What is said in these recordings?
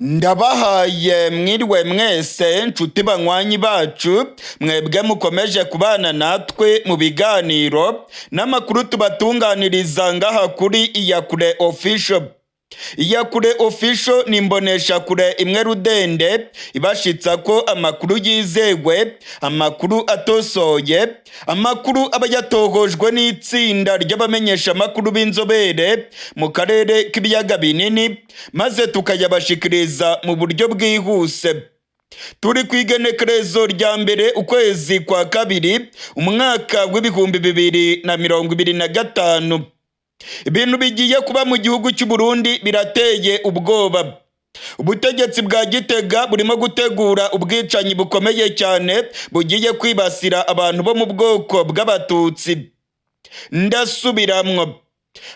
Ndabahaye mwiriwe mwese, nshuti banywanyi bacu, mwebwe mukomeje kubana natwe mu biganiro n'amakuru tubatunganiriza ngaha kuri Iyakure Official. Iyakure Official ni imboneshakure imwe rudende ibashitsa ko amakuru yizewe, amakuru atosoye, amakuru aba yatohojwe n'itsinda ry'abamenyeshamakuru b'inzobere mu karere k'ibiyaga binini, maze tukayabashikiriza mu buryo bwihuse. Turi ku igenekerezo rya 1 ukwezi kwa 2, umwaka w'2025. Ibintu bigiye kuba mu gihugu cy'u Burundi birateye ubwoba. Ubutegetsi bwa Gitega burimo gutegura ubwicanyi bukomeye cyane bugiye kwibasira abantu bo mu bwoko bw'Abatutsi. Ndasubiramwo,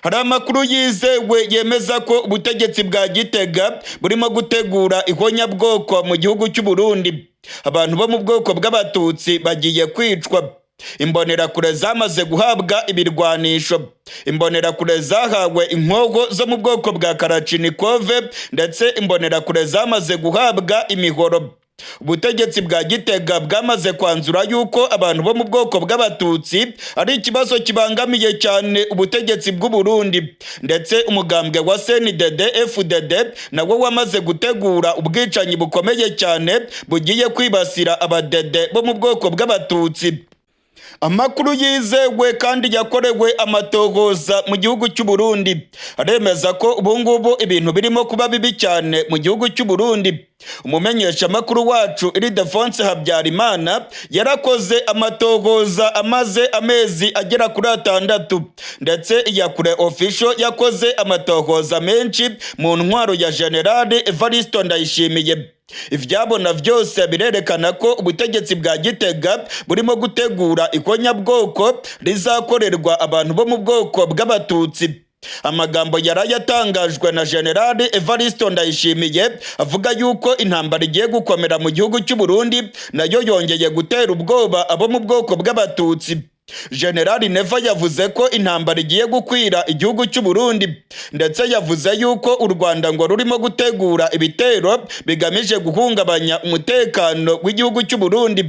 hari amakuru yizewe yemeza ko ubutegetsi bwa Gitega burimo gutegura ihonyabwoko mu gihugu cy'u Burundi. Abantu bo mu bwoko bw'Abatutsi bagiye kwicwa. Imbonerakure zamaze guhabwa ibirwanisho, imbonerakure zahawe inkoho zo mu bwoko bwa Karacinikove, ndetse imbonerakure zamaze guhabwa imihoro. Ubutegetsi bwa Gitega bwamaze kwanzura yuko abantu bo mu bwoko bw'Abatutsi ari ikibazo kibangamiye cyane ubutegetsi bw'u Burundi, ndetse umugambwe wa CNDD FDD nawo wamaze gutegura ubwicanyi bukomeye cyane bugiye kwibasira abadede bo mu bwoko bw'Abatutsi. Amakuru yizewe kandi yakorewe amatohoza mu gihugu cy'u Burundi aremeza ko ubungubu ibintu birimo kuba bibi cyane mu gihugu cy'u Burundi. Umumenyeshamakuru wacu Ildefonse Habyarimana yarakoze amatohoza amaze amezi agera kuri 6, ndetse Iyakure Official yakoze amatohoza menshi mu ntwaro ya General Evaristo Ndayishimiye. Ivyabona vyose birerekana ko ubutegetsi bwa Gitega burimo gutegura ikonyabwoko rizakorerwa abantu bo mu bwoko bw'Abatutsi. Amagambo yarayatangajwe na General Evaristo Ndayishimiye avuga yuko intambara igiye gukomera mu gihugu cy'u Burundi nayo yongeye gutera ubwoba abo mu bwoko bw'Abatutsi. General Neva yavuze ko intambara igiye gukwira igihugu cy'u Burundi, ndetse yavuze yuko u Rwanda ngo rurimo gutegura ibitero bigamije guhungabanya umutekano w'igihugu cy'u Burundi.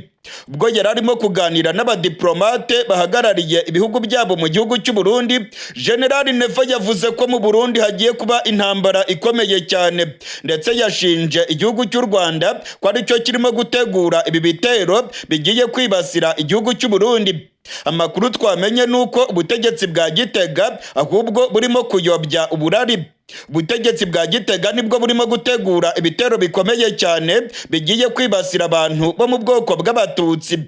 Ubwo yari arimo kuganira n'abadiplomate bahagarariye ibihugu byabo mu gihugu cy'u Burundi, General Neva yavuze ko mu Burundi hagiye kuba intambara ikomeye cyane, ndetse yashinje igihugu cy'u Rwanda ko aricyo kirimo gutegura ibi bitero bigiye kwibasira igihugu cy'u Burundi. Amakuru twamenye nuko ubutegetsi bwa Gitega ahubwo burimo kuyobya uburari. Ubutegetsi bwa Gitega nibwo burimo gutegura ibitero bikomeye cyane bigiye kwibasira abantu bo mu bwoko bw'Abatutsi.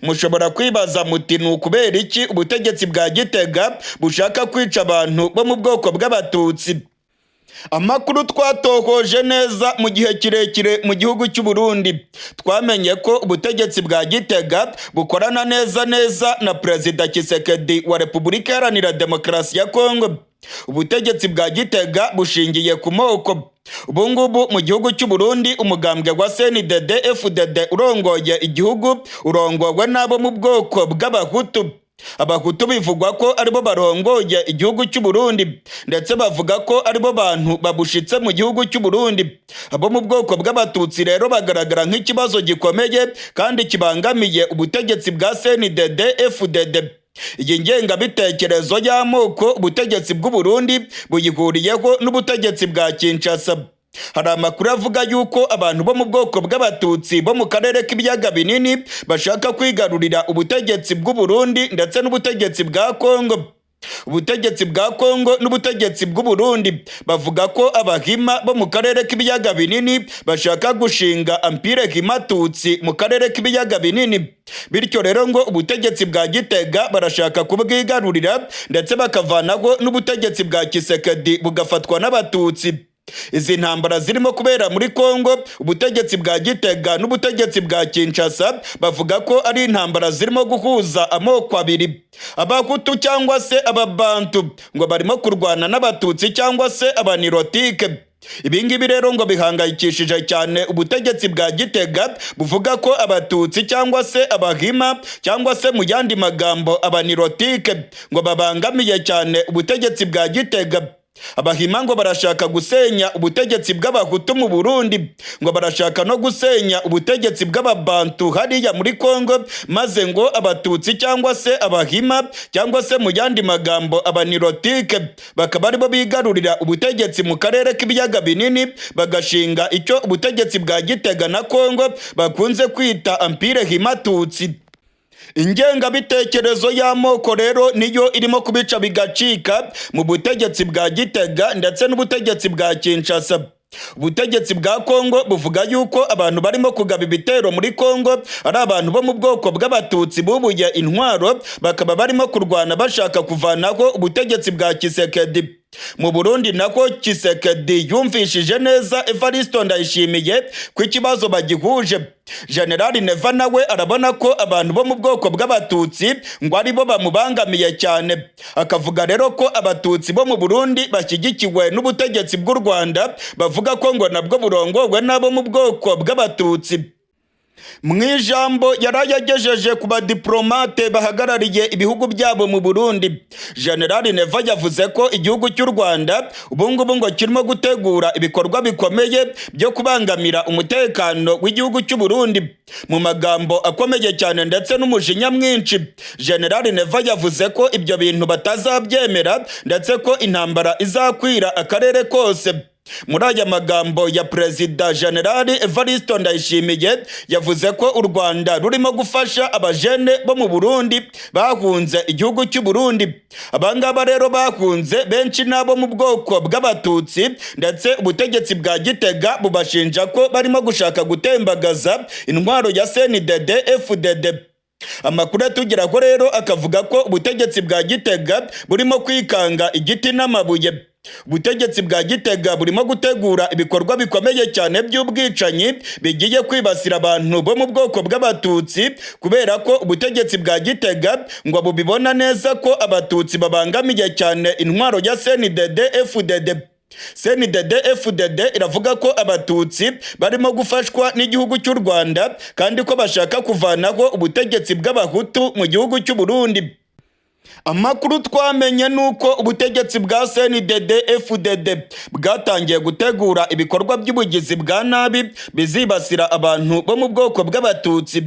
Mushobora kwibaza muti: ni ukubera iki ubutegetsi bwa Gitega bushaka kwica abantu bo mu bwoko bw'Abatutsi? Amakuru twatohoje neza mu gihe kirekire mu gihugu cy'u Burundi, twamenye ko ubutegetsi bwa Gitega bukorana neza neza na Perezida Tshisekedi wa Repubulika Iharanira Demokarasi ya Kongo. Ubutegetsi bwa Gitega bushingiye ku moko. Ubungubu mu gihugu cy'u Burundi, umugambwe wa CNDD FDD urongoye igihugu urongowe n'abo mu bwoko bw'Abahutu. Abahutu bivugwa ko aribo barongoye igihugu cy'u Burundi, ndetse bavuga ko aribo bantu babushitse mu gihugu cy'u Burundi. Abo mu bwoko bw'Abatutsi rero bagaragara nk'ikibazo gikomeye kandi kibangamiye ubutegetsi bwa CNDD FDD. Iyi ngengabitekerezo y'amoko ubutegetsi bw'u Burundi buyihuriyeho n'ubutegetsi bwa Kinshasa. Hari amakuru avuga yuko abantu bo mu bwoko bw'Abatutsi bo mu karere k'ibiyaga binini bashaka kwigarurira ubutegetsi bw'u Burundi ndetse n'ubutegetsi bwa Kongo. Ubutegetsi bwa Kongo n'ubutegetsi bw'u Burundi bavuga ko Abahima bo mu karere k'ibiyaga binini bashaka gushinga Empire Himatutsi mu karere k'ibiyaga binini. Bityo rero ngo ubutegetsi bwa Gitega barashaka kubwigarurira, ndetse bakavanaho n'ubutegetsi bwa Tshisekedi bugafatwa n'Abatutsi. Izi ntambara zirimo kubera muri Kongo, ubutegetsi bwa Gitega n'ubutegetsi bwa Kinshasa bavuga ko ari intambara zirimo guhuza amoko abiri. Abahutu cyangwa se Ababantu ngo barimo kurwana n'Abatutsi cyangwa se Abanirotike. Ibi ngibi rero ngo bihangayikishije cyane ubutegetsi bwa Gitega, buvuga ko Abatutsi cyangwa se Abahima cyangwa se mu yandi magambo Abanirotike ngo babangamiye cyane ubutegetsi bwa Gitega. Abahima ngo barashaka gusenya ubutegetsi bw'Abahutu mu Burundi, ngo barashaka no gusenya ubutegetsi bw'Ababantu hariya muri Kongo, maze ngo Abatutsi cyangwa se Abahima cyangwa se mu yandi magambo Abanirotike bakaba aribo bigarurira ubutegetsi mu karere k'Ibiyaga Binini, bagashinga icyo ubutegetsi bwa Gitega na Kongo bakunze kwita Empire Himatutsi. Ingengabitekerezo y'amoko rero niyo irimo kubica bigacika mu butegetsi bwa Gitega ndetse n'ubutegetsi bwa Kinshasa. Ubutegetsi bwa Kongo buvuga yuko abantu barimo kugaba ibitero muri Kongo ari abantu bo mu bwoko bw'Abatutsi bubuye intwaro, bakaba barimo kurwana bashaka kuvanaho ubutegetsi bwa Tshisekedi. Mu Burundi nako Tshisekedi yumvishije neza Evaristo Ndayishimiye ko ikibazo bagihuje. Generali Neva nawe arabona ko abantu bo mu bwoko bw'Abatutsi ngo aribo bamubangamiye cyane, akavuga rero ko Abatutsi bo mu Burundi bashyigikiwe n'ubutegetsi bw'u Rwanda, bavuga ko ngo nabwo burongowe n'abo mu bwoko bw'Abatutsi. Mu ijambo yari yagejeje ku badiplomate bahagarariye ibihugu byabo mu Burundi, Generali Neva yavuze ko igihugu cy'u Rwanda ubungubu ngo kirimo gutegura ibikorwa bikomeye byo kubangamira umutekano w'igihugu cy'u Burundi. Mu magambo akomeye cyane ndetse n'umujinya mwinshi, Generali Neva yavuze ko ibyo bintu batazabyemera, ndetse ko intambara izakwira akarere kose. Muri aya magambo ya Perezida Generali Evaristo Ndayishimiye, yavuze ko u Rwanda rurimo gufasha abajene bo mu Burundi bahunze igihugu cy'u Burundi. Abangaba rero bahunze benshi n'abo mu bwoko bw'Abatutsi, ndetse ubutegetsi bwa Gitega bubashinja ko barimo gushaka gutembagaza intwaro ya CNDD FDD. Amakuru atugeraho rero akavuga ko ubutegetsi bwa Gitega burimo kwikanga igiti n'amabuye. Ubutegetsi bwa Gitega burimo gutegura ibikorwa bikomeye cyane by'ubwicanyi bigiye kwibasira abantu bo mu bwoko bw'Abatutsi, kubera ko ubutegetsi bwa Gitega ngo bubibona neza ko Abatutsi babangamiye cyane intwaro ya CNDD FDD. CNDD FDD iravuga ko Abatutsi barimo gufashwa n'igihugu cy'u Rwanda, kandi ko bashaka kuvanaho ubutegetsi bw'Abahutu mu gihugu cy'u Burundi. Amakuru twamenye ni uko ubutegetsi bwa CNDD FDD bwatangiye gutegura ibikorwa by'ubugizi bwa nabi bizibasira abantu bo mu bwoko bw'Abatutsi.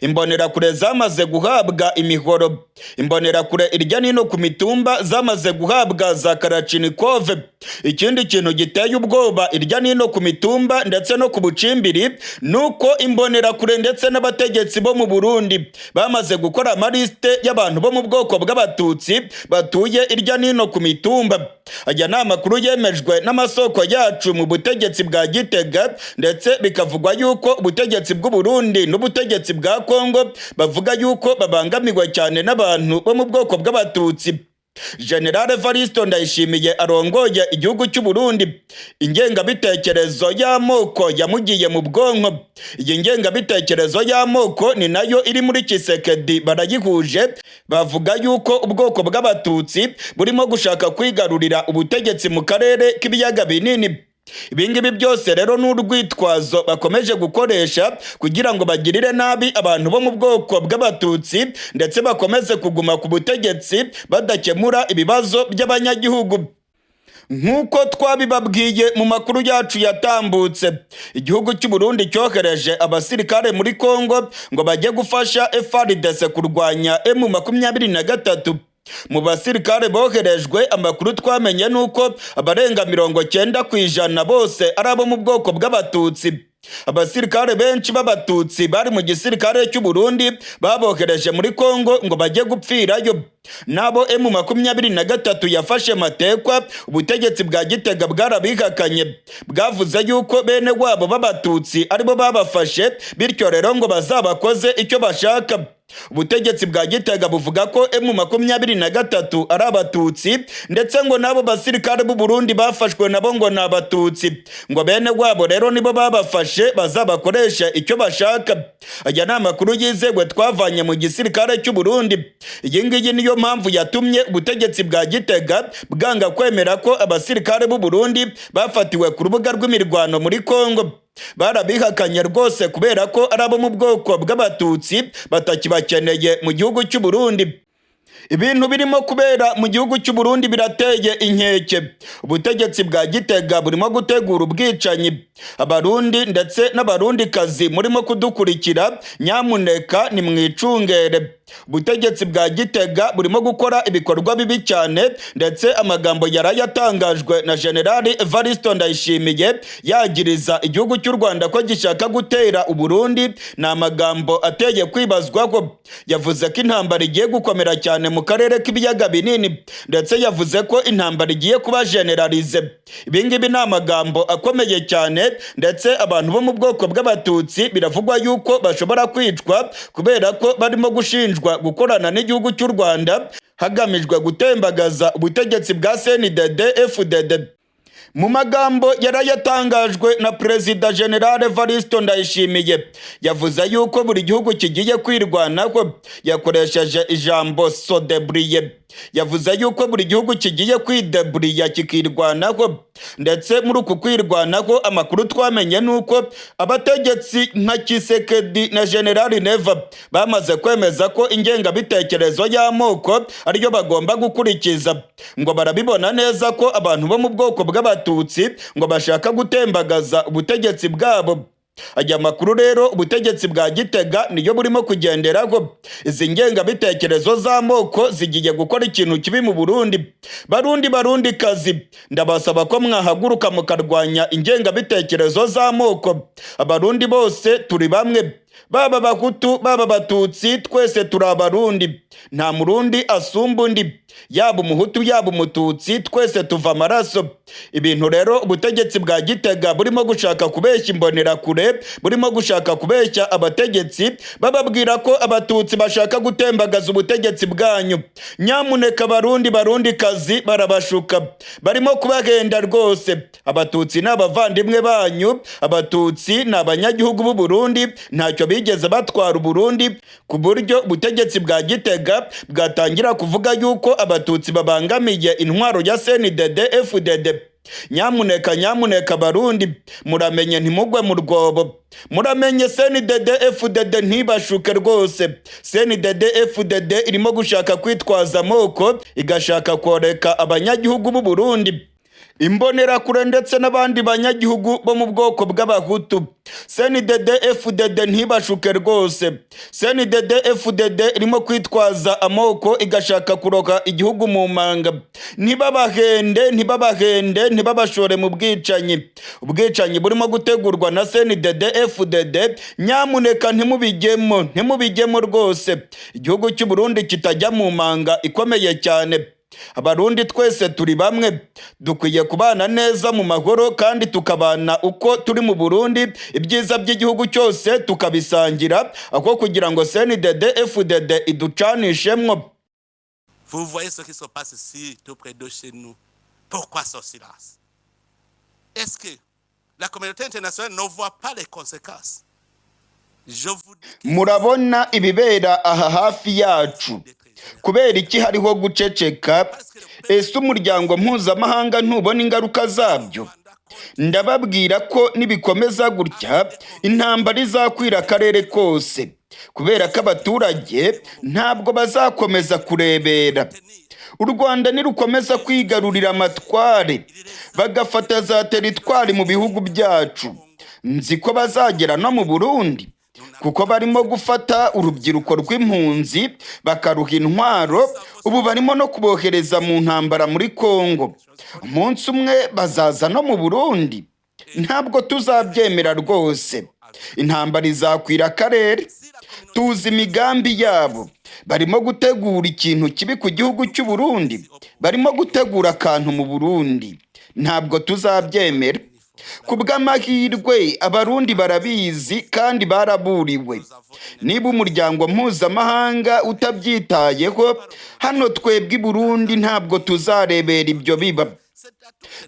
Imbonerakure zamaze guhabwa imihoro, imbonerakure irya nino ku mitumba zamaze guhabwa za karacinikove. Ikindi kintu giteye ubwoba irya nino ku mitumba ndetse no ku bucimbiri ni uko imbonerakure ndetse n'abategetsi bo mu Burundi bamaze gukora amalisite y'abantu bo mu bwoko bw'Abatutsi batuye irya nino ku mitumba. Aya ni amakuru yemejwe n'amasoko yacu mu butegetsi bwa Gitega, ndetse bikavugwa yuko ubutegetsi bw'u Burundi n'ubutegetsi bwa Kongo bavuga yuko babangamiwe cyane n'abantu bo mu bwoko bw'Abatutsi. General Evaristo Ndayishimiye arongoye igihugu cy'u Burundi, ingengabitekerezo y'amoko yamugiye mu bwonko. Iyi ngengabitekerezo y'amoko ni nayo iri muri Tshisekedi, barayihuje. Bavuga yuko ubwoko bw'Abatutsi burimo gushaka kwigarurira ubutegetsi mu karere k'Ibiyaga Binini. Ibingibi byose rero ni urwitwazo bakomeje gukoresha kugira ngo bagirire nabi abantu bo mu bwoko bw'Abatutsi, ndetse bakomeze kuguma ku butegetsi badakemura ibibazo by'abanyagihugu. Nk'uko twabibabwiye mu makuru yacu yatambutse, igihugu cy'u Burundi cyohereje abasirikare muri Kongo ngo bajye gufasha FARDC kurwanya M23. Mu basirikare boherejwe, amakuru twamenye nuko abarenga 90% bose ari abo mu bwoko bw'Abatutsi. Abasirikare benshi b'Abatutsi bari mu gisirikare cy'u Burundi babohereje muri Kongo ngo bajye gupfirayo. Nabo M23 yafashe matekwa, ubutegetsi bwa Gitega bwarabihakanye, bwavuze yuko bene wabo b'Abatutsi aribo babafashe, bityo rero ngo bazabakoze icyo bashaka. Ubutegetsi bwa Gitega buvuga ko M23 ari Abatutsi, ndetse ngo n'abo basirikare b'u Burundi bafashwe nabo ngo ni Abatutsi, ngo bene wabo rero nibo babafashe, bazabakoresha icyo bashaka. Aya ni amakuru yizewe twavanye mu gisirikare cy'u Burundi. Iyi ngiyi niyo mpamvu yatumye ubutegetsi bwa Gitega bwanga kwemera ko abasirikare b'u Burundi bafatiwe ku rubuga rw'imirwano muri Kongo. Barabihakanye rwose kubera ko ari abo mu bwoko bw'Abatutsi batakibakeneye mu gihugu cy'u Burundi. Ibintu birimo kubera mu gihugu cy'u Burundi birateye inkeke. Ubutegetsi bwa Gitega burimo gutegura ubwicanyi. Abarundi ndetse n'Abarundikazi murimo kudukurikira, nyamuneka nimwicungere. Ubutegetsi bwa Gitega burimo gukora ibikorwa bibi cyane, ndetse amagambo yarayatangajwe na Generali Evaristo Ndayishimiye yagiriza igihugu cy'u Rwanda ko gishaka gutera Uburundi ni amagambo ateye kwibazwaho. Yavuze ko intambara igiye gukomera cyane mu karere k'Ibiyaga Binini, ndetse yavuze ko intambara igiye kuba généralisée. Ibi ngibi ni amagambo akomeye cyane, ndetse abantu bo mu bwoko bw'Abatutsi biravugwa yuko bashobora kwicwa kubera ko barimo gushinjwa gukorana n'igihugu cy'u Rwanda hagamijwe gutembagaza ubutegetsi bwa CNDD FDD. Mu magambo yarayatangajwe na Perezida General Evaristo Ndayishimiye, yavuze yuko buri gihugu kigiye kwirwanaho. Yakoresheje ijambo se débrouiller. Yavuze yuko buri gihugu kigiye kwideburiya, kikirwanaho. Ndetse muri uku kwirwanaho, amakuru twamenye ni uko abategetsi nka Tshisekedi na General Neva bamaze kwemeza ko ingengabitekerezo y'amoko ariyo bagomba gukurikiza. Ngo barabibona neza ko abantu bo mu bwoko bw'Abatutsi ngo bashaka gutembagaza ubutegetsi bwabo. Aya makuru rero, ubutegetsi bwa Gitega niyo burimo kugenderaho. Izi ngengabitekerezo z'amoko zigiye gukora ikintu kibi mu Burundi. Barundi, Barundi kazi, ndabasaba ko mwahaguruka mukarwanya ingengabitekerezo z'amoko. Abarundi bose turi bamwe, baba Abahutu, baba Abatutsi, twese turi Abarundi. Nta Murundi asumba undi, yaba Umuhutu, yaba Umututsi, twese tuva amaraso. Ibintu rero ubutegetsi bwa Gitega burimo gushaka kubeshya Imbonerakure, burimo gushaka kubeshya abategetsi, bababwira ko Abatutsi bashaka gutembagaza ubutegetsi bwanyu, nyamuneka Barundi, Barundi kazi, barabashuka, barimo kubahenda rwose. Abatutsi ni abavandimwe banyu, Abatutsi ni abanyagihugu b'u Burundi, ntacyo bigeze batwara Uburundi ku buryo ubutegetsi bwa Gitega bwatangira kuvuga yuko Abatutsi babangamiye intwaro ya CNDD FDD. Nyamuneka, nyamuneka Barundi, muramenye ntimugwe mu rwobo. Muramenye CNDD FDD ntibashuke rwose. CNDD FDD irimo gushaka kwitwaza amoko, igashaka koreka abanyagihugu b'u Burundi, Imbonerakure ndetse n'abandi banyagihugu bo mu bwoko bw'Abahutu. CNDD FDD ntibashuke rwose. CNDD FDD irimo kwitwaza amoko, igashaka kuroka igihugu mu manga. Ntibabahende, ntibabahende, ntibabashore mu bwicanyi. Ubwicanyi burimo gutegurwa na CNDD FDD, nyamuneka ntimubijyemo, ntimubijyemo rwose. Igihugu cy'u Burundi kitajya mu manga ikomeye cyane. Abarundi twese turi bamwe, dukwiye kubana neza mu mahoro kandi tukabana uko turi mu Burundi, ibyiza by'igihugu cyose tukabisangira, aho kugira ngo CNDD FDD iducanishemwo. Vous voyez ce qui se passe ici, tout près de chez nous. Pourquoi ce silence? Est-ce que la communauté internationale ne voit pas les conséquences? Je vous dis que Murabona ibibera aha hafi yacu. Kubera iki hariho guceceka? Ese umuryango mpuzamahanga ntubona ingaruka zabyo? Ndababwira ko nibikomeza gutya, intambara izakwira akarere kose, kubera ko abaturage ntabwo bazakomeza kurebera. U Rwanda nirukomeza kwigarurira amatware, bagafata za teritwari mu bihugu byacu, nzi ko bazagera no mu Burundi, kuko barimo gufata urubyiruko rw'impunzi bakaruha intwaro. Ubu barimo no kubohereza mu ntambara muri Kongo. Umunsi umwe bazaza no mu Burundi. Ntabwo tuzabyemera rwose. Intambara izakwira akarere. Tuzi imigambi yabo. Barimo gutegura ikintu kibi ku gihugu cy'u Burundi, barimo gutegura akantu mu Burundi. Ntabwo tuzabyemera. Ku bw'amahirwe, Abarundi barabizi kandi baraburiwe. Niba umuryango mpuzamahanga utabyitayeho, hano twebwe i Burundi ntabwo tuzarebera ibyo biba.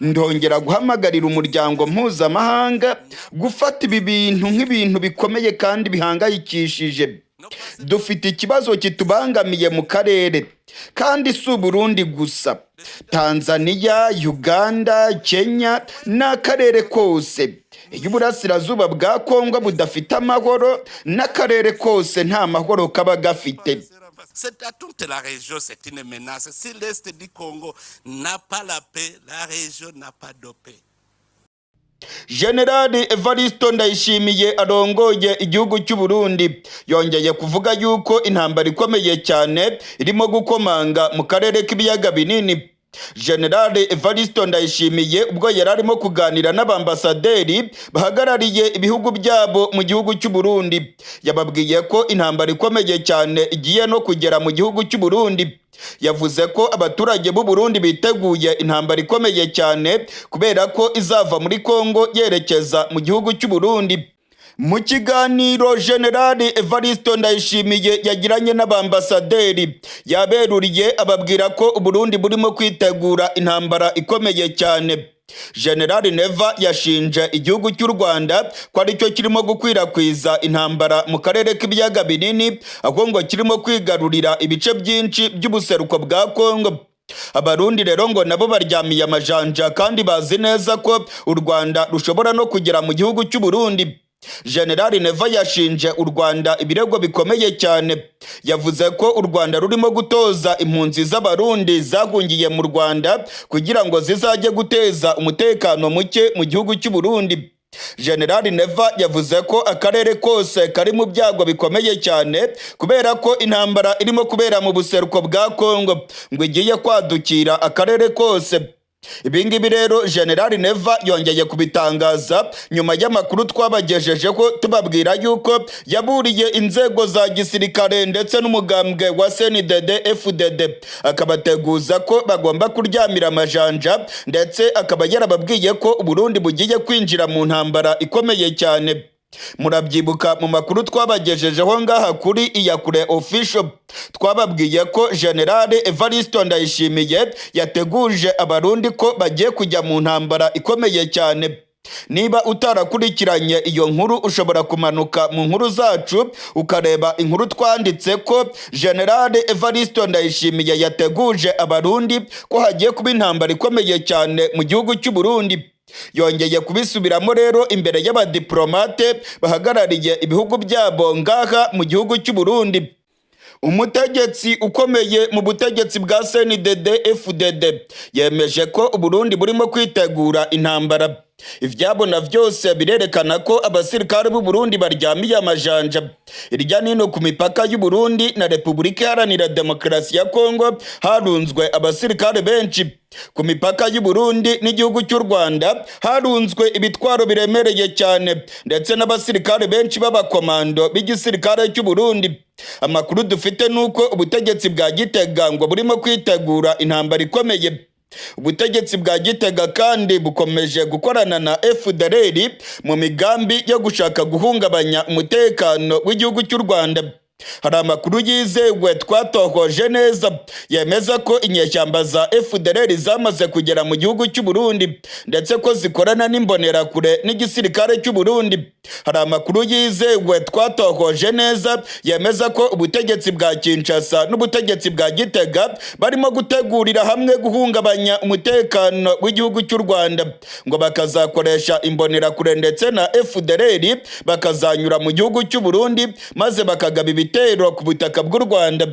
Ndongera guhamagarira umuryango mpuzamahanga gufata ibi bintu nk'ibintu bikomeye kandi bihangayikishije. Dufite ikibazo kitubangamiye mu karere, kandi si Uburundi gusa: Tanzania, Uganda, Kenya n'akarere kose. Iyo uburasirazuba bwa Kongo budafite amahoro, n'akarere kose nta mahoro kaba gafite. C'est à toute la région, c'est une menace. Si l'Est du Congo n'a pas la paix, la région n'a pas de paix. Generali Evaristo Ndayishimiye arongoye igihugu cy'u Burundi yongeye kuvuga yuko intambara ikomeye cyane irimo gukomanga mu karere k'ibiyaga binini. Generali Evaristo Ndayishimiye ubwo yari arimo kuganira n'abambasaderi bahagarariye ibihugu byabo mu gihugu cy'u Burundi, yababwiye ko intambara ikomeye cyane igiye no kugera mu gihugu cy'u Burundi. Yavuze ko abaturage b'u Burundi biteguye intambara ikomeye cyane kubera ko izava muri Kongo yerekeza mu gihugu cy'u Burundi. Mu kiganiro Generali Evaristo Ndayishimiye yagiranye n'abambasaderi, yaberuriye ababwira ko Uburundi burimo kwitegura intambara ikomeye cyane. Generali Neva yashinje igihugu cy'u Rwanda ko aricyo kirimo gukwirakwiza intambara mu karere k'ibiyaga binini, ahubwo ngo kirimo kwigarurira ibice byinshi by'ubuseruko bwa Kongo. Abarundi rero ngo nabo baryamiye amajanja kandi bazi neza ko u Rwanda rushobora no kugera mu gihugu cy'u Burundi. Generali Neva yashinje u Rwanda ibirego bikomeye cyane. Yavuze ko u Rwanda rurimo gutoza impunzi z'Abarundi zahungiye mu Rwanda kugira ngo zizajye guteza umutekano muke mu gihugu cy'u Burundi. Generali Neva yavuze ko akarere kose kari mu byago bikomeye cyane kubera ko intambara irimo kubera mu buseruko bwa Kongo ngo igiye kwadukira akarere kose. Ibi ngibi rero Generali Neva yongeye kubitangaza nyuma y'amakuru twabagejejeho tubabwira yuko yaburiye inzego za gisirikare ndetse n'umugambwe wa CNDD FDD, akabateguza ko bagomba kuryamira amajanja, ndetse akaba yarababwiye ko Uburundi bugiye kwinjira mu ntambara ikomeye cyane. Murabyibuka mu makuru twabagejejeho ngaha kuri Iyakure Official, twababwiye ko General Evaristo Ndayishimiye yateguje Abarundi ko bagiye kujya mu ntambara ikomeye cyane. Niba utarakurikiranye iyo nkuru, ushobora kumanuka mu nkuru zacu ukareba inkuru twanditse ko General Evaristo Ndayishimiye yateguje Abarundi ko hagiye kuba intambara ikomeye cyane mu gihugu cy'u Burundi. Yongeye kubisubiramo rero imbere y'abadiplomate bahagarariye ibihugu byabo ngaha mu gihugu cy'u Burundi. Umutegetsi ukomeye mu butegetsi bwa CNDD FDD yemeje ko Uburundi burimo kwitegura intambara. Ivyabona vyose birerekana ko abasirikare b'u Burundi baryamiye amajanja. Irya nino ku mipaka y'u Burundi na Repubulika Iharanira Demokarasi ya Kongo harunzwe abasirikare benshi. Ku mipaka y'u Burundi n'igihugu cy'u Rwanda harunzwe ibitwaro biremereye cyane ndetse n'abasirikare benshi b'abakomando b'igisirikare cy'u Burundi. Amakuru dufite nuko ubutegetsi bwa Gitega ngo burimo kwitegura intambara ikomeye. Ubutegetsi bwa Gitega kandi bukomeje gukorana na FDLR mu migambi yo gushaka guhungabanya umutekano w'igihugu cy'u Rwanda. Hari amakuru yizewe twatohoje neza yemeza ko inyeshyamba za FDLR zamaze kugera mu gihugu cy'u Burundi, ndetse ko zikorana n'imbonerakure n'igisirikare cy'u Burundi. Hari amakuru yizewe twatohoje neza yemeza ko ubutegetsi bwa Kinshasa n'ubutegetsi bwa Gitega barimo gutegurira hamwe guhungabanya umutekano w'igihugu cy'u Rwanda, ngo bakazakoresha imbonerakure ndetse na FDLR, bakazanyura mu gihugu cy'u Burundi maze bakagaba ibitero ku butaka bw'u Rwanda.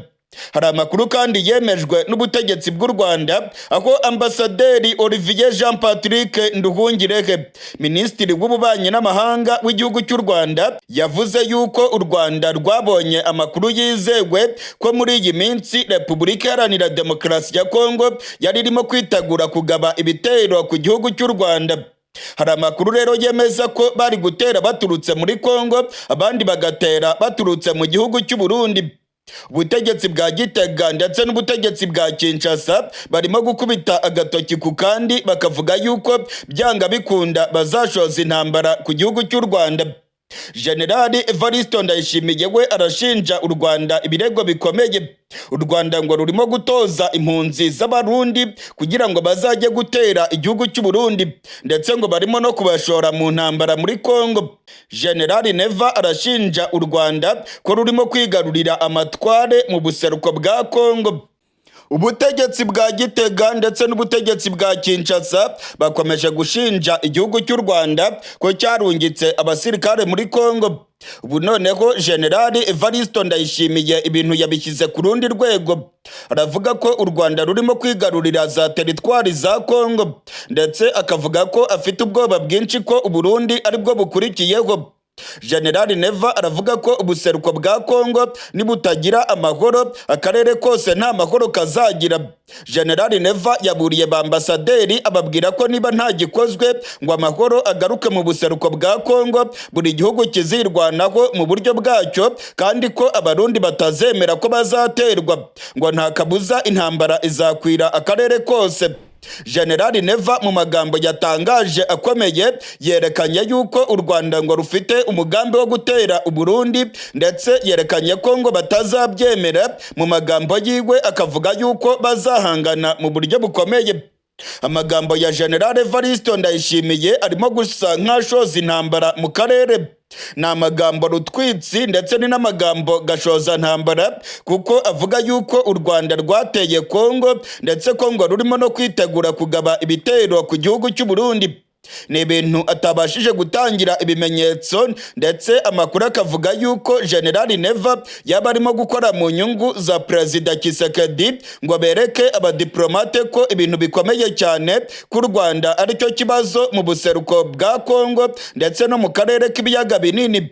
Hari amakuru kandi yemejwe n'ubutegetsi bw'u Rwanda, aho Ambasaderi Olivier Jean Patrick Nduhungirehe, Minisitiri w'Ububanyi n'Amahanga w'igihugu cy'u Rwanda, yavuze yuko u Rwanda rwabonye amakuru yizewe ko muri iyi minsi Repubulika Iharanira Demokarasi ya Kongo yari irimo kwitegura kugaba ibitero ku gihugu cy'u Rwanda. Hari amakuru rero yemeza ko bari gutera baturutse muri Kongo, abandi bagatera baturutse mu gihugu cy'u Burundi. Ubutegetsi bwa Gitega ndetse n'ubutegetsi bwa Kinshasa barimo gukubita agatoki ku kandi, bakavuga yuko byanga bikunda bazashoza intambara ku gihugu cy'u Rwanda. Generali Evaristo Ndayishimiye we arashinja u Rwanda ibirego bikomeye. U Rwanda ngo rurimo gutoza impunzi z'Abarundi kugira ngo bazajye gutera igihugu cy'u Burundi, ndetse ngo barimo no kubashora mu ntambara muri Kongo. Generali Neva arashinja u Rwanda ko rurimo kwigarurira amatware mu buseruko bwa Kongo. Ubutegetsi bwa Gitega ndetse n'ubutegetsi bwa Kinshasa bakomeje gushinja igihugu cy'u Rwanda ko cyarungitse abasirikare muri Kongo. Ubu noneho Generali Evaristo Ndayishimiye ibintu yabishyize ku rundi rwego, aravuga ko u Rwanda rurimo kwigarurira za teritwari za Kongo, ndetse akavuga ko afite ubwoba bwinshi ko Uburundi aribwo bukurikiyeho. Generali Neva aravuga ko ubuseruko bwa Kongo nibutagira amahoro, akarere kose nta mahoro kazagira. Generali Neva yaburiye ba ambasaderi, ababwira ko niba nta gikozwe ngo amahoro agaruke mu buseruko bwa Kongo, buri gihugu kizirwanaho mu buryo bwacyo, kandi ko Abarundi batazemera ko bazaterwa, ngo nta kabuza intambara izakwira akarere kose. Generali Neva mu magambo yatangaje akomeye yerekanye yuko u Rwanda ngo rufite umugambi wo gutera Uburundi, ndetse yerekanye ko ngo batazabyemera. Mu magambo yiwe akavuga yuko bazahangana mu buryo bukomeye. Amagambo ya General Evaristo Ndayishimiye arimo gusa nk'ashoza intambara mu karere. Ni amagambo rutwitsi, ndetse ni n'amagambo gashoza ntambara, kuko avuga yuko u Rwanda rwateye Kongo, ndetse Kongo rurimo no kwitegura kugaba ibitero ku gihugu cy'u Burundi. Ni ibintu atabashije gutangira ibimenyetso, ndetse amakuru akavuga yuko Generali Neva yaba arimo gukora mu nyungu za Perezida Tshisekedi, ngo bereke abadiplomate ko ibintu bikomeye cyane, ko u Rwanda aricyo kibazo mu buseruko bwa Kongo ndetse no mu karere k'Ibiyaga Binini.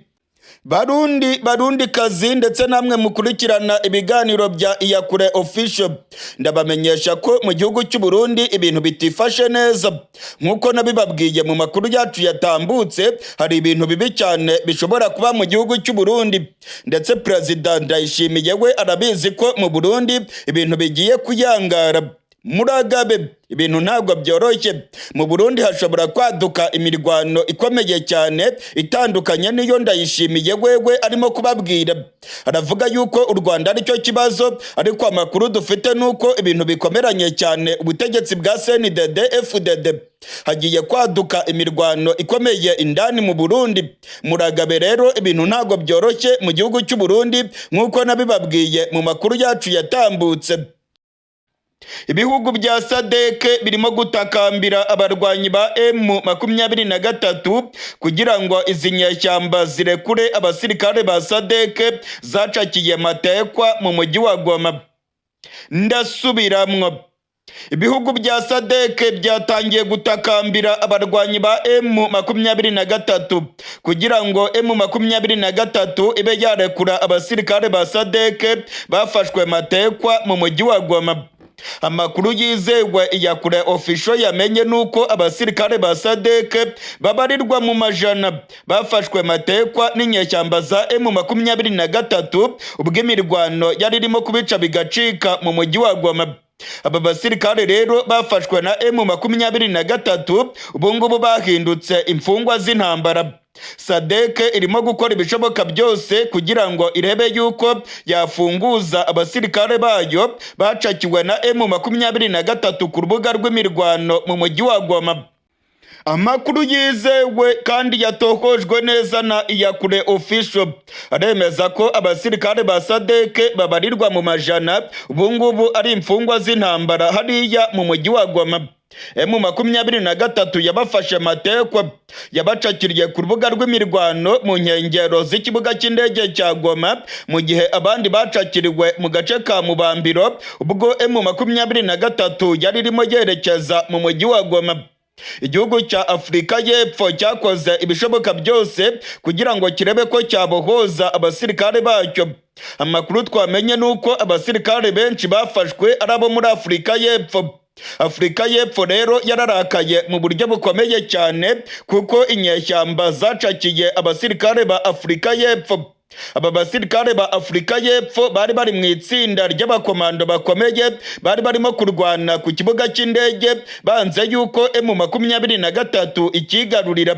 Barundi, Barundi kazi, ndetse namwe mukurikirana ibiganiro bya Iyakure Official, ndabamenyesha ko mu gihugu cy'u Burundi ibintu bitifashe neza. Nk'uko nabibabwiye mu makuru yacu yatambutse, hari ibintu bibi cyane bishobora kuba mu gihugu cy'u Burundi, ndetse Perezida Ndayishimiye we arabizi ko mu Burundi ibintu bigiye kuyangara. Muragabe, ibintu ntabwo byoroshye. Mu Burundi hashobora kwaduka imirwano ikomeye cyane itandukanye n'iyo Ndayishimiye wewe arimo kubabwira. Aravuga yuko u Rwanda aricyo kibazo, ariko amakuru dufite nuko ibintu bikomeranye cyane ubutegetsi bwa CNDD FDD. Hagiye kwaduka imirwano ikomeye indani mu Burundi. Muragabe rero, ibintu ntabwo byoroshye mu gihugu cy'u Burundi nk'uko nabibabwiye mu makuru yacu yatambutse. Ibihugu bya SADC birimo gutakambira abarwanyi ba M23 kugira ngo izi nyeshyamba zirekure abasirikare ba SADC zacakiye matekwa mu mujyi wa Goma. Ndasubiramwo, ibihugu bya SADC byatangiye gutakambira abarwanyi ba M23 kugira ngo M23 ibe yarekura abasirikare ba SADC bafashwe matekwa mu mujyi wa Goma. Amakuru yizewe Iyakure Official yamenye nuko abasirikare ba SADC babarirwa mu majana bafashwe matekwa n'inyeshyamba za M23 ubwo imirwano yari irimo kubica bigacika mu mujyi wa Goma. Aba basirikare rero bafashwe na M23 ubu ngubu bahindutse imfungwa z'intambara. SADC irimo gukora ibishoboka byose kugira ngo irebe yuko yafunguza abasirikare bayo bacakiwe na M23 ku rubuga rw'imirwano mu mujyi wa Goma. Amakuru yizewe kandi yatohojwe neza na Iyakure Official aremeza ko abasirikare ba SADC babarirwa mu majana ubu ngubu ari imfungwa z'intambara hariya mu mujyi wa Goma. M23 yabafashe matekwa, yabacakiriye ku rubuga rw'imirwano mu nkengero z'ikibuga cy'indege cya Goma, mu gihe abandi bacakiriwe mu gace ka Mubambiro ubwo M23 yari irimo yerekeza mu mujyi wa Goma. Igihugu cya Afurika y'Epfo cyakoze ibishoboka byose kugira ngo kirebe ko cyabohoza abasirikare bacyo. Amakuru twamenye ni uko abasirikare benshi bafashwe ari abo muri Afurika y'Epfo. Afurika y'Epfo rero yararakaye mu buryo bukomeye cyane, kuko inyeshyamba zacakiye abasirikare ba Afurika y'Epfo. Aba basirikare ba Afurika y'Epfo bari bari mu itsinda ry'abakomando bakomeye, bari barimo kurwana ku kibuga cy'indege banze yuko M23 ikigarurira.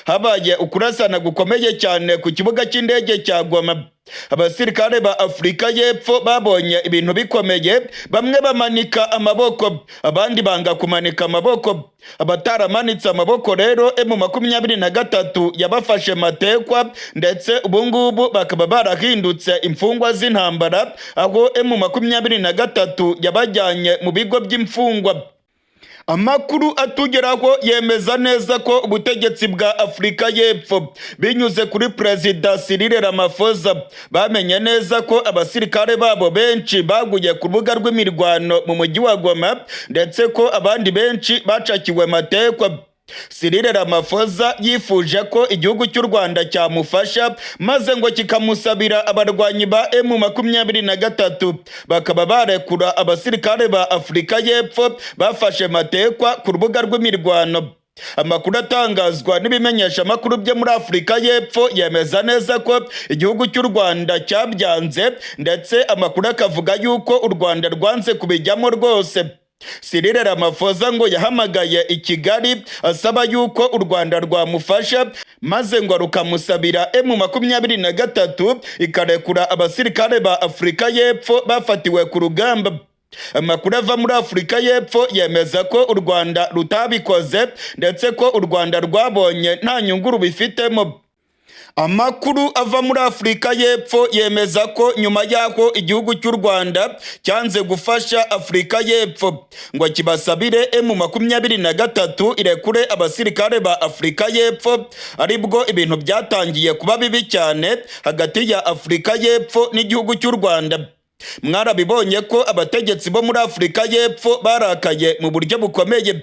Habaye ukurasana gukomeye cyane ku kibuga cy'indege cya Goma. Abasirikare ba Afurika y'Epfo babonye ibintu bikomeye, bamwe bamanika amaboko, abandi banga kumanika amaboko. Abataramanitse amaboko rero, M23 yabafashe matekwa, ndetse ubungubu bakaba barahindutse imfungwa z'intambara, aho M23 yabajyanye mu bigo by'imfungwa. Amakuru atugeraho yemeza neza ko ubutegetsi bwa Afurika y'Epfo, binyuze kuri Perezida Cyril Ramaphosa, bamenye neza ko abasirikare babo benshi baguye ku rubuga rw'imirwano mu mujyi wa Goma, ndetse ko abandi benshi bacakiwe matekwa. Cyril Ramaphosa yifuje ko igihugu cy'u Rwanda cyamufasha, maze ngo kikamusabira abarwanyi ba M23, bakaba barekura abasirikare ba Afurika y'Epfo bafashe matekwa ku rubuga rw'imirwano. Amakuru atangazwa n'ibimenyesha amakuru byo muri Afurika y'Epfo yemeza neza ko igihugu cy'u Rwanda cyabyanze, ndetse amakuru akavuga yuko u Rwanda rwanze kubijyamo rwose. Cyril Ramaphosa ngo yahamagaye i Kigali asaba yuko u Rwanda rwamufasha, maze ngo rukamusabira M23 ikarekura abasirikare ba Afurika y'Epfo bafatiwe ku rugamba. Amakuru ava muri Afurika y'Epfo yemeza ko u Rwanda rutabikoze, ndetse ko u Rwanda rwabonye nta nyungu rubifitemo. Amakuru ava muri Afurika y'Epfo yemeza ko nyuma y'aho igihugu cy'u Rwanda cyanze gufasha Afurika y'Epfo ngo kibasabire M23 irekure abasirikare ba Afurika y'Epfo, aribwo ibintu byatangiye kuba bibi cyane hagati ya Afurika y'Epfo n'igihugu cy'u Rwanda. Mwarabibonye ko abategetsi bo muri Afurika y'Epfo barakaye mu buryo bukomeye.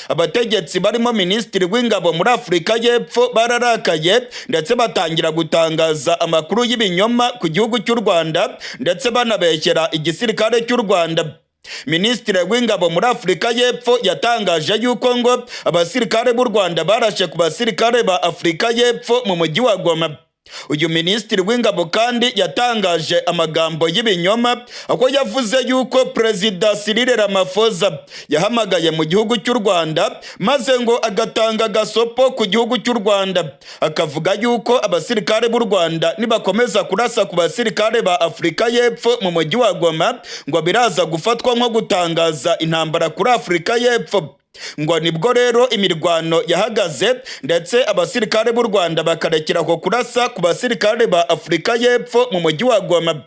Abategetsi barimo minisitiri w'ingabo muri Afurika y'Epfo bararakaye, ndetse batangira gutangaza amakuru y'ibinyoma ku gihugu cy'u Rwanda, ndetse banabeshyera igisirikare cy'u Rwanda. Minisitiri w'ingabo muri Afurika y'Epfo yatangaje yuko ngo abasirikare b'u Rwanda barashe ku basirikare ba Afurika y'Epfo mu mujyi wa Goma. Uyu minisitiri w'ingabo kandi yatangaje amagambo y'ibinyoma, aho yavuze yuko Perezida Cyril Ramaphosa yahamagaye mu gihugu cy'u Rwanda, maze ngo agatanga agasopo ku gihugu cy'u Rwanda, akavuga yuko abasirikare b'u Rwanda nibakomeza kurasa ku basirikare ba Afurika y'Epfo mu mujyi wa Goma, ngo biraza gufatwa nko gutangaza intambara kuri Afurika y'Epfo. Ngo nibwo rero imirwano yahagaze, ndetse abasirikare b'u Rwanda bakarekera aho kurasa ku basirikare ba Afurika y'Epfo mu mujyi wa Goma.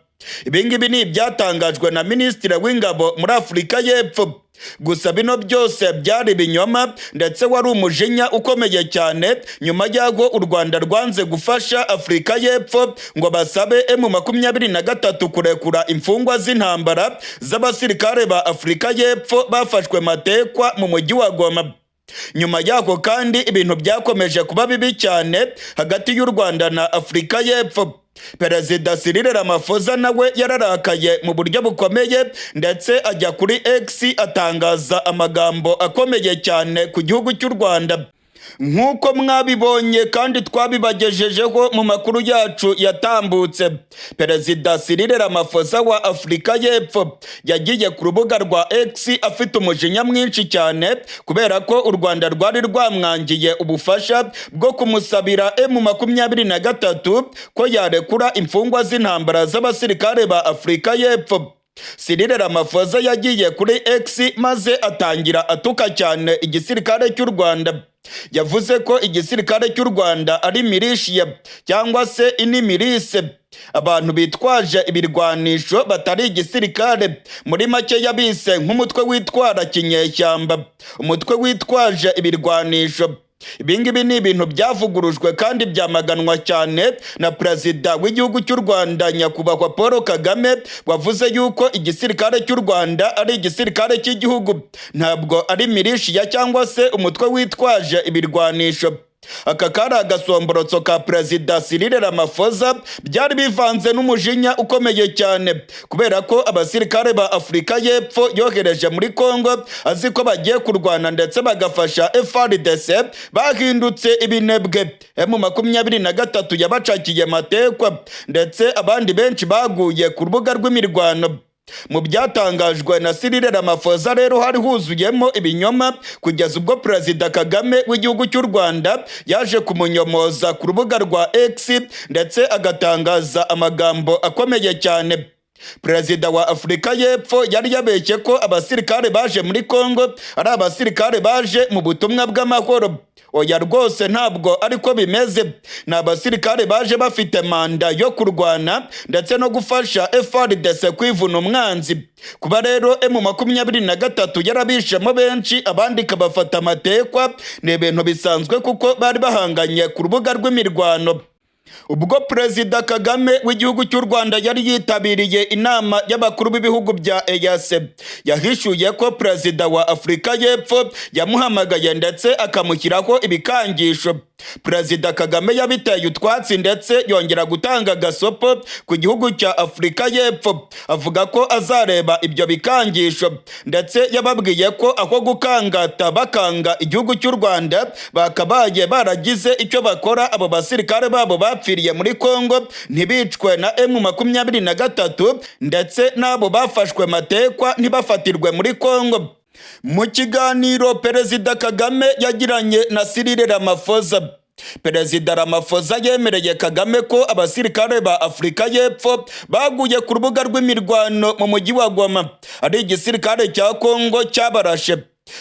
Ibingibi ni ibyatangajwe na minisitiri w'ingabo muri Afurika y'Epfo. Gusa bino byose byari ibinyoma, ndetse wari umujinya ukomeye cyane nyuma y'aho u Rwanda rwanze gufasha Afurika y'Epfo ngo basabe M23 kurekura imfungwa z'intambara z'abasirikare ba Afurika y'Epfo bafashwe matekwa mu mujyi wa Goma. Nyuma y'ako kandi ibintu byakomeje kuba bibi cyane hagati y'u Rwanda na Afurika y'Epfo. Perezida Cyril Ramaphosa nawe yararakaye mu buryo bukomeye, ndetse ajya kuri X atangaza amagambo akomeye cyane ku gihugu cy'u Rwanda. Nk'uko mwabibonye kandi twabibagejejeho mu makuru yacu yatambutse, Perezida Cyril Ramaphosa wa Afurika y'Epfo yagiye ku rubuga rwa X afite umujinya mwinshi cyane, kubera ko u Rwanda rwari rwamwangiye ubufasha bwo kumusabira M23 ko yarekura imfungwa z'intambara z'abasirikare ba Afurika y'Epfo. Cyril Ramaphosa yagiye kuri X maze atangira atuka cyane igisirikare cy'u Rwanda. Yavuze ko igisirikare cy'u Rwanda ari militia cyangwa se ini milice, abantu bitwaje ibirwanisho batari igisirikare. Muri make yabise nk'umutwe witwara kinyeshyamba, umutwe witwaje ibirwanisho. Ibingibi ni ibintu byavugurujwe kandi byamaganwa cyane na Perezida w'igihugu cy'u Rwanda, Nyakubahwa Paul Kagame, wavuze yuko igisirikare cy'u Rwanda ari igisirikare cy'igihugu, ntabwo ari militia cyangwa se umutwe witwaje ibirwanisho. Aka kari agasomborotso ka Perezida Cyril Ramaphosa, byari bivanze n'umujinya ukomeye cyane, kubera ko abasirikare ba Afurika y'Epfo yohereje muri Congo azi ko bagiye kurwana ndetse bagafasha FARDC bahindutse ibinebwe. M23 yabacakiye matekwa, ndetse abandi benshi baguye ku rubuga rw'imirwano. Mu byatangajwe na Cyril Ramaphosa rero hari huzuyemo ibinyoma, kugeza ubwo Perezida Kagame w'igihugu cy'u Rwanda yaje kumunyomoza ku rubuga rwa X, ndetse agatangaza amagambo akomeye cyane. Perezida wa Afurika y'Epfo yari yabeshye ko abasirikare baje muri Congo ari abasirikare baje mu butumwa bw'amahoro. Oya rwose, ntabwo ariko bimeze. Ni abasirikare baje bafite manda yo kurwana ndetse no gufasha FARDC kwivuna umwanzi. Kuba rero M23 yarabishemo benshi, abandi ikabafata amatekwa, ni ibintu bisanzwe kuko bari bahanganye ku rubuga rw'imirwano. Ubwo Perezida Kagame w'igihugu cy'u Rwanda yari yitabiriye inama y'abakuru b'ibihugu bya EAC, yahishuye ko Perezida wa Afurika y'Epfo yamuhamagaye ndetse akamushyiraho ibikangisho. Perezida Kagame yabiteye utwatsi, ndetse yongera gutanga gasopo ku gihugu cya Afurika y'Epfo, avuga ko azareba ibyo bikangisho, ndetse yababwiye ko aho gukangata bakanga igihugu cy'u Rwanda bakabaye baragize icyo bakora abo basirikare babo bapfiriye muri Congo ntibicwe na M23, ndetse n'abo bafashwe matekwa ntibafatirwe muri Congo. Mu kiganiro Perezida Kagame yagiranye na Cyril Ramaphosa, Perezida Ramaphosa yemereye Kagame ko abasirikare ba Afurika y'Epfo baguye ku rubuga rw'imirwano mu mujyi wa Goma ari igisirikare cya Congo cyabarashe.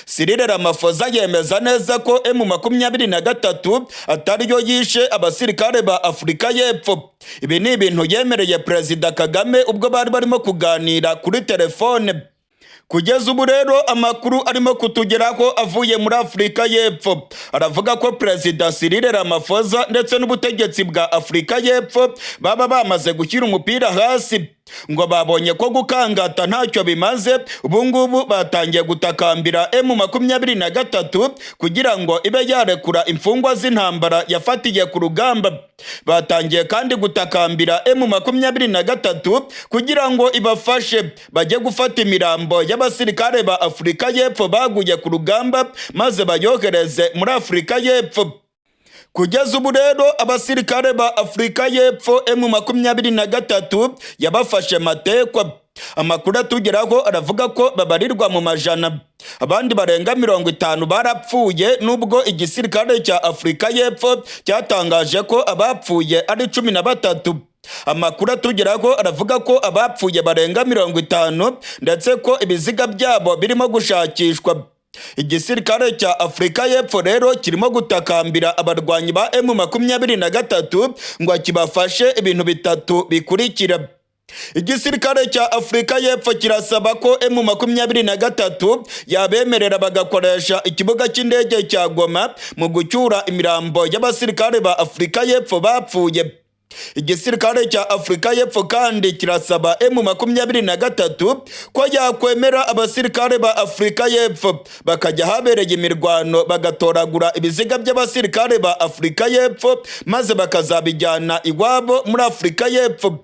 Cyril Ramaphosa yemeza neza ko M23 atariyo yishe abasirikare ba Afurika y'Epfo. Ibi ni ibintu yemereye Perezida Kagame ubwo bari barimo kuganira kuri telefone. Kugeza ubu rero, amakuru arimo kutugeraho avuye muri Afurika y'Epfo aravuga ko Perezida Cyril Ramaphosa ndetse n'ubutegetsi bwa Afurika y'Epfo baba bamaze gushyira umupira hasi, ngo babonye ko gukangata ntacyo bimaze. Ubu ngubu batangiye gutakambira M23 kugira ngo ibe yarekura imfungwa z'intambara yafatiye ku rugamba. Batangiye kandi gutakambira M23 kugira ngo ibafashe bajye gufata imirambo y'abasirikare ba Afurika y'Epfo baguye ku rugamba, maze bayohereze muri Afurika y'Epfo. Kugeza ubu rero, abasirikare ba Afurika y'Epfo M23 yabafashe matekwa. Amakuru atugeraho aravuga ko babarirwa mu majana, abandi barenga 50 barapfuye, nubwo igisirikare cya Afurika y'Epfo cyatangaje ko abapfuye ari 13. Amakuru atugeraho aravuga ko abapfuye barenga 50, ndetse ko ibiziga byabo birimo gushakishwa. Igisirikare cya Afurika y'Epfo rero kirimo gutakambira abarwanyi ba M23 ngo kibafashe ibintu bitatu bikurikira. Igisirikare cya Afurika y'Epfo kirasaba ko M23 yabemerera bagakoresha ikibuga cy'indege cya Goma mu gucyura imirambo y'abasirikare ba Afurika y'Epfo bapfuye. Igisirikare cya Afurika y'Epfo kandi kirasaba M23 ko yakwemera abasirikare ba Afurika y'Epfo bakajya ahabereye imirwano, bagatoragura ibiziga by'abasirikare ba Afurika y'Epfo, maze bakazabijyana iwabo muri Afurika y'Epfo.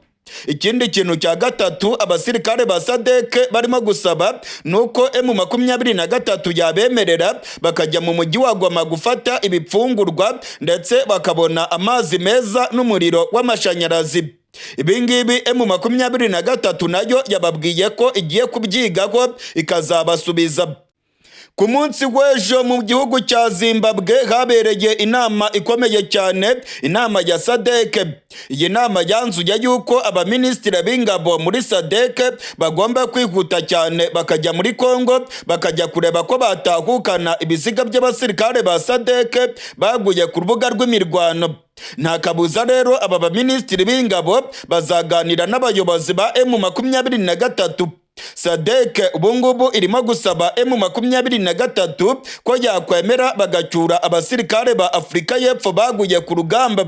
Ikindi kintu cya gatatu abasirikare ba SADC barimo gusaba ni uko M23 yabemerera bakajya mu mujyi wa Goma gufata ibipfungurwa, ndetse bakabona amazi meza n'umuriro w'amashanyarazi. Ibi ngibi M23 nayo yababwiye ko igiye kubyigaho ikazabasubiza. Ku munsi w'ejo mu gihugu cya Zimbabwe habereye inama ikomeye cyane, inama ya SADC. Iyi nama yanzuye yuko abaminisitiri b'ingabo muri SADC bagomba kwihuta cyane bakajya muri Congo, bakajya kureba ko batahukana ibiziga by'abasirikare ba SADC baguye ku rubuga rw'imirwano. Nta kabuza rero, aba baminisitiri b'ingabo bazaganira n'abayobozi ba M23. SADC ubungubu irimo gusaba M23 ko yakwemera bagacyura abasirikare ba Afurika y'Epfo baguye ku rugamba.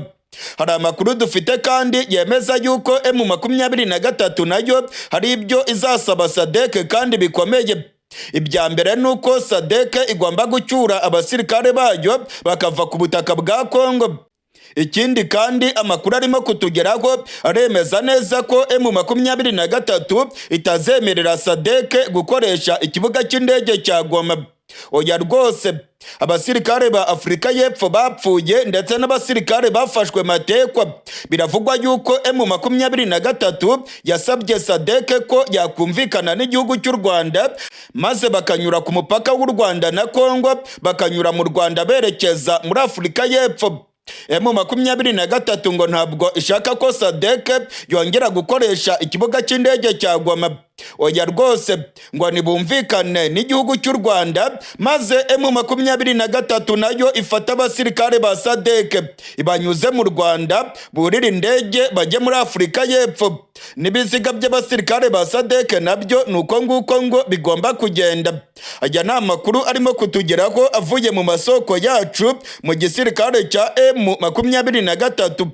Hari amakuru dufite kandi yemeza yuko M23 nayo hari ibyo izasaba SADC kandi bikomeye. Ibya mbere ni uko SADC igomba gucyura abasirikare bayo bakava ku butaka bwa Congo. Ikindi kandi, amakuru arimo kutugeraho aremeza neza ko M23 itazemerera SADC gukoresha ikibuga cy'indege cya Goma. Oya rwose, abasirikare ba Afurika y'Epfo bapfuye ndetse n'abasirikare bafashwe matekwa. Biravugwa yuko M23 yasabye SADC ko yakumvikana n'igihugu cy'u Rwanda, maze bakanyura ku mupaka w'u Rwanda na Kongo, bakanyura mu Rwanda berekeza muri Afurika y'Epfo. M23 ngo ntabwo ishaka ko SADC yongera gukoresha ikibuga cy'indege cya Goma. Oya rwose, ngo ntibumvikane n'igihugu cy'u Rwanda, maze M23 nayo ifata abasirikare ba SADC ibanyuze mu Rwanda, burira indege bajye muri Afurika y'Epfo. N'ibiziga by'abasirikare ba SADC nabyo ni uko nguko ngo bigomba kugenda. Aya ni amakuru arimo kutugeraho avuye mu masoko yacu mu gisirikare cya M23.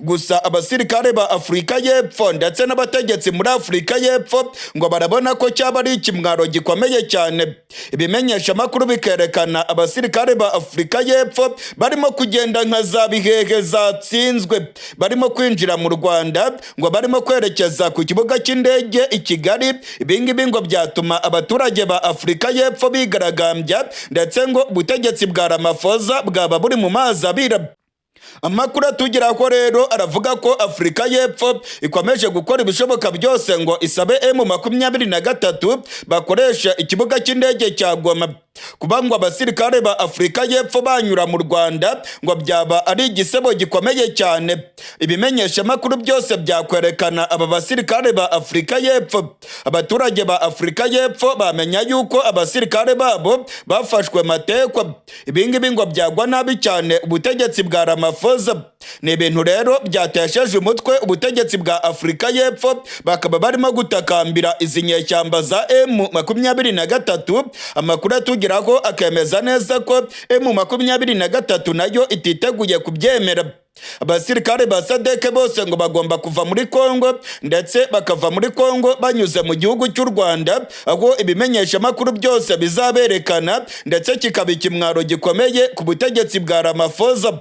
Gusa abasirikare ba Afurika y'Epfo ndetse n'abategetsi muri Afurika y'Epfo ngo barabona ko cyaba ari ikimwaro gikomeye cyane. Ibimenyeshamakuru bikerekana abasirikare ba Afurika y'Epfo barimo kugenda nka za bihehe zatsinzwe, barimo kwinjira mu Rwanda, ngo barimo kwerekeza ku kibuga cy'indege i Kigali. Ibingibi ngo byatuma abaturage ba Afurika y'Epfo bigaragambya, ndetse ngo ubutegetsi bwa Ramaphosa bwaba buri mu mazi abira. Amakuru atugeraho rero aravuga ko Afurika y'Epfo ikomeje gukora ibishoboka byose ngo isabe M23 bakoresha ikibuga cy'indege cya Goma. Kuba ngo abasirikare ba Afurika y'Epfo banyura mu Rwanda ngo byaba ari igisebo gikomeye cyane. Ibimenyeshamakuru byose byakwerekana aba basirikare ba Afurika y'Epfo. Abaturage ba Afurika y'Epfo bamenya yuko abasirikare babo bafashwe matekwa. Ibingibi ngo byagwa nabi cyane ubutegetsi bwa Ramaphosa. Ni ibintu rero byatesheje umutwe ubutegetsi bwa Afurika y'Epfo, bakaba barimo gutakambira izi nyeshyamba za M23. Amakuru atugeraho akemeza neza ko M23 nayo ititeguye kubyemera. Abasirikare ba SADC bose ngo bagomba kuva muri Kongo, ndetse bakava muri Kongo banyuze mu gihugu cy'u Rwanda, aho ibimenyeshamakuru byose bizaberekana, ndetse kikaba ikimwaro gikomeye ku butegetsi bwa Ramaphosa.